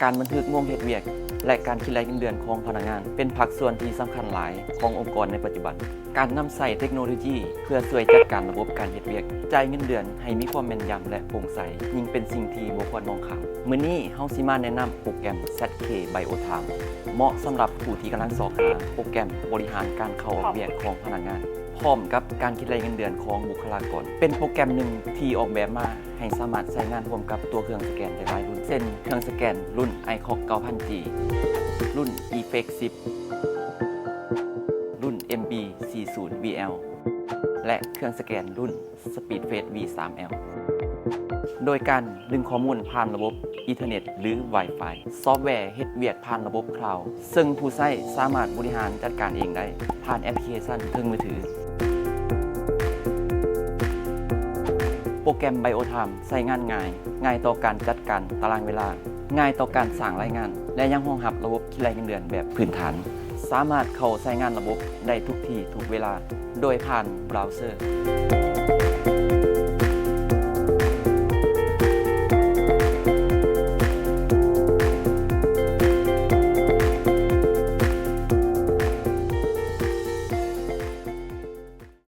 ການບັນທຶກໂມງເຮັດວຽກ ແລະ ການຄິດໄລ່ເງິນເດືອນຂອງພະນັກງານ ເປັນພາກສ່ວນທີ່ສຳຄັນຫຼາຍຂອງອົງກອນໃນປັດຈຸບັນ. ການນຳໃຊ້ເຕັກໂນໂລຢີເພື່ອຊ່ວຍຈັດການລະບົບການເຮັດວຽກ, ຈ່າຍເງິນເດືອນໃຫ້ມີຄວາມແມ່ນຢຳ ແລະ ໂປ່ງໃສ ຍິ່ງເປັນສິ່ງທີ່ບໍ່ຄວນມອງຂ້າມ. ມື້ນີ້ເຮົາຊິມາແນະນຳໂປຣແກຣມ ແຊັດເຄ Bio Time ເໝາະສຳລັບຜູ້ທີ່ກຳລັງຊອກຫາໂປຣແກຣມບໍລິຫານການເຂົ້າອອກວຽກຂອງພະນັກງານ ພ້ອມກັບການຄິດໄລ່ເງິນເດືອນຂອງບຸກຄະລາກອນ. ເປັນໂປຣແກຣມໜຶ່ງທີ່ອອກແບບມາໃຫ້ສາມາດໃຊ້ງານຮ່ວມກັບຕົວເຄື່ອງສະແກນໄດ້ຫຼາຍລຸ້ນ ເຊັ່ນ ເຄື່ອງສະແກນລຸ້ນ iClock ເກົ້າພັນ G ລຸ້ນ eFlex ສິບ ລຸ້ນ MB ສີ່ສິບ VL ແລະ ເຄື່ອງສະແກນລຸ້ນ SpeedFace V ສາມ L ໂດຍການດຶງຂໍ້ມູນຜ່ານລະບົບອິນເຕີເນັດ ຫຼື Wi-Fi. ຊອບແວເຮັດວຽກຜ່ານລະບົບ Cloud ເຊິ່ງຜູ້ໃຊ້ສາມາດບໍລິຫານຈັດການເອງໄດ້ຜ່ານແອັບພລິເຄຊັນເທິງມືຖື. ໂປຣແກຣມ Bio Time ໃຊ້ງານງ່າຍ, ງ່າຍຕໍ່ການຈັດການຕາລາງເວລາ, ງ່າຍຕໍ່ການສ້າງລາຍງານ ແລະ ຍັງຮອງຮັບລະບົບຄິດໄລ່ເງິນເດືອນແບບພື້ນຖານ. ສາມາດເຂົ້າໃຊ້ງານລະບົບໄດ້ທຸກທີ່ທຸກເວລາ ໂດຍຜ່ານບຣາວເຊີ.